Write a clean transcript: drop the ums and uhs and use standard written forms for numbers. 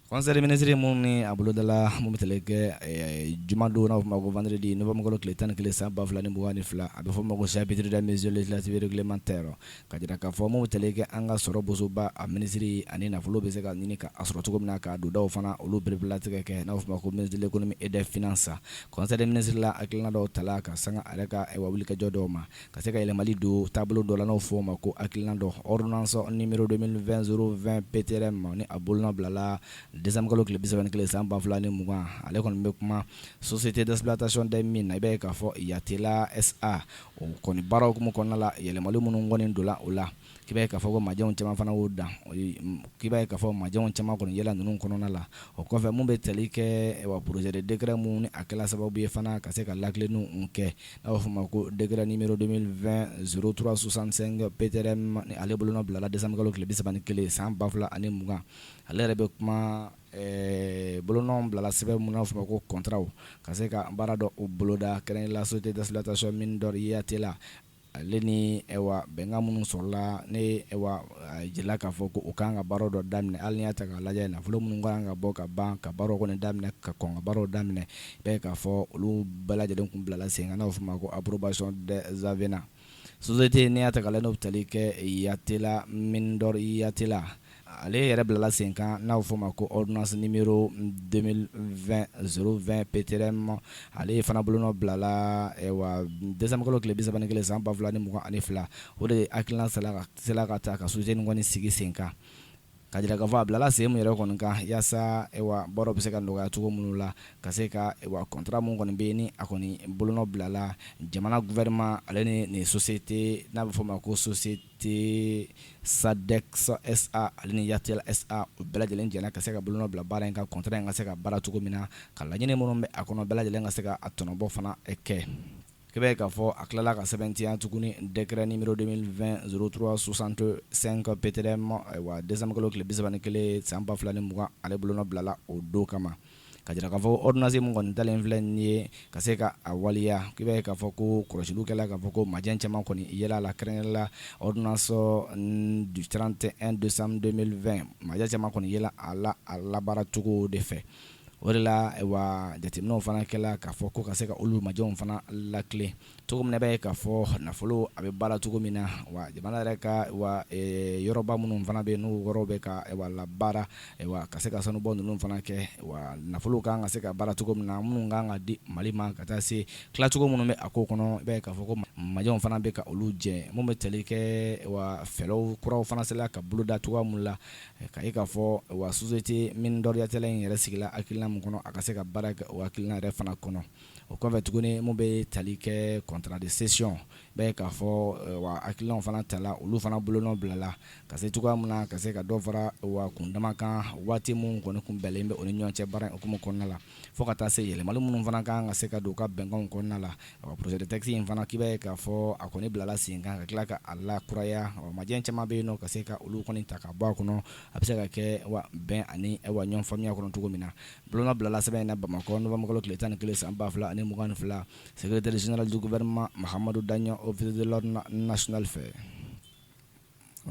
Conseil des ministres mun ni a bolodala mun bɛ tali kɛ jumadon, n'a bɛ fɔ o ma ko vendredi, novembre kalo tile 11 san 2022, a bɛ fɔ o ma ko chapitre des mesures législatives et réglementaires, ka jira k'a fɔ mun bɛ tali kɛ an ka sɔrɔ bosoba a minisiri ani nafolo bɛ se ka ɲini ka a sɔrɔ cogo min na, ka dondaw fana olu pereperelatigɛ kɛ, n'a bɛ fɔ o ma ko ministre de l'économie et des finances. Conseil des ministres la, hakilina dɔw tala ka sanga a yɛrɛ ka wulikajɔ dɔw ma, ka se ka yɛlɛmali don taabolo dɔ la, n'o fɔ o ma ko hakilina dɔ ordonnance numéro 2020 020 PTRM, ni a bolonɔ bilala décembre kalo tile 31 san 2020. Ale kɔni bɛ kuma société d'exploitation des mines, i b'a ye k'a fɔ Yatela SA, o kɔni baara hukumu kɔnɔna la, yɛlɛmali minnu kɔni donna o la, k'i b'a ye k'a fɔ ko majɛw caman fana y'o dan, k'i b'a ye k'a fɔ majɛw caman kɔni yɛlɛ ninnu kɔnɔna la. O kɔfɛ, mun bɛ tali kɛ wa projet de décret mun ni a kɛla sababu ye fana ka se ka lakilenniw kɛ, n'a bɛ fɔ o ma ko décret numéro 2020 03 65 PTRM, ni ale bolonɔ bilala décembre kalo tile 31 san 2020. Ale yɛrɛ bɛ kuma bolonɔ bilala sɛbɛn mun n'a bɛ fɔ o ma ko contrat, ka se ka baara dɔ boloda, kɛrɛnkɛrɛnnenya la société d'exploitation mine d'or Yatela, ale ni wa bɛnkan minnu sɔrɔla ne wa jira k'a fɔ ko u kan ka baara dɔ daminɛ. Hali n'i y'a ta k'a lajɛ, nafolo minnu kan ka bɔ ka ban ka baaraw kɔni daminɛ, ka kɔn ka baaraw daminɛ, i b'a ye k'a fɔ olu bɛɛ lajɛlen kun bilala sen kan, n'a bɛ fɔ o ma ko approbation des avenants. Société n'i y'a ta k'a lajɛ, n'o bɛ tali kɛ Yatela, mine d'or Yatela, ale yɛrɛ bilala sen kan, n'a bɛ fɔ o ma ko ordonnance numéro 2020 020 PTRM. Ale fana bolonɔ bilala wa décembre kalo tile 31 san 2022. O de hakilina sela ka ta ka société nin kɔni sigi sen kan, ka jira k'a fɔ a bilala sen mun yɛrɛ kɔni kan, yaasa wa baaraw bɛ se ka nɔgɔya cogo minnu la, ka se ka wa contrat mun kɔni bɛ yen, ni a kɔni bolonɔ bilala jamana gouvernement ale ni nin société n'a bɛ fɔ o ma ko société SADEX SA, ale ni Yatela SA, u bɛɛ lajɛlen jɛna ka se ka bolonɔ bila baara in ka contrat in ka se ka baara cogo min na, ka laɲini minnu bɛ a kɔnɔ, bɛɛ lajɛlen ka se ka a tɔnɔbɔ fana kɛ. K'i b'a ye k'a fɔ a tilala ka sɛbɛntiya tuguni décret numéro 2020 03 65 PTRM, wa décembre kalo tile 31 san 2020, ale bolonɔ bilala o don kama, ka jira k'a fɔ ordonnance mun kɔni talen filɛ nin ye, ka se ka a waleya. K'i b'a ye k'a fɔ ko kɔlɔsiliw kɛla k'a fɔ ko majɛ caman kɔni yela la, kɛrɛnkɛrɛn la ordonnance du 31 décembre 2020, majɛ caman kɔni yela a la a labaara cogo de fɛ. O de la wa jateminɛw fana kɛla k'a fɔ ko ka se ka olu majɛw fana lakilen cogo min na, i b'a ye k'a fɔ nafolo a bɛ baara cogo min na, wa jamana yɛrɛ ka wa yɔrɔba minnu fana bɛ yen, n'u yɔrɔw bɛ ka wa labaara, wa ka se ka sanubɔ ninnu fana kɛ, wa nafolo kan ka se ka baara cogo min na, minnu kan ka di Mali ma, ka taa se tilacogo minnu bɛ a ko kɔnɔ, i b'a ye k'a fɔ ko majɛw fana bɛ ka olu jɛ. Mun bɛ tali kɛ wa fɛɛrɛw kuraw fana sera ka boloda cogoya mun la, ka ye k'a fɔ wa société mine d'or Yatela in yɛrɛ sigila hakilina mun kɔnɔ, a ka se ka baara kɛ o hakilina yɛrɛ fana kɔnɔ. O kɔfɛ tuguni, mun bɛ tali kɛ contrat de cession, b'a ye k'a fɔ wa hakilinaw fana tala, olu fana bolonɔ bilala ka se cogoya min na ka se ka dɔ fara wa kun dama kan, waati mun kɔni kun bɛnlen bɛ o ni ɲɔgɔn cɛ baara in hukumu kɔnɔna la, fo ka taa se yɛlɛmali minnu fana kan ka se ka don u ka bɛnkanw kɔnɔna la. Projet de texte in fana, k'i b'a ye k'a fɔ a kɔni bilala sen kan ka tila ka a lakuraya. Majɛ caman bɛ yen nɔ, ka se ka olu kɔni ta ka bɔ a kɔnɔ, a bɛ se ka kɛ wa bɛn ani wa ɲɔgɔn faamuya kɔnɔ cogo min na. Bolonɔ bilala sɛbɛn in na Bamakɔ novembre kalo tile 11 san 2022, secrétaire général du gouvernement Mahamadou Dagnon, officier de l'ordre national fɛ.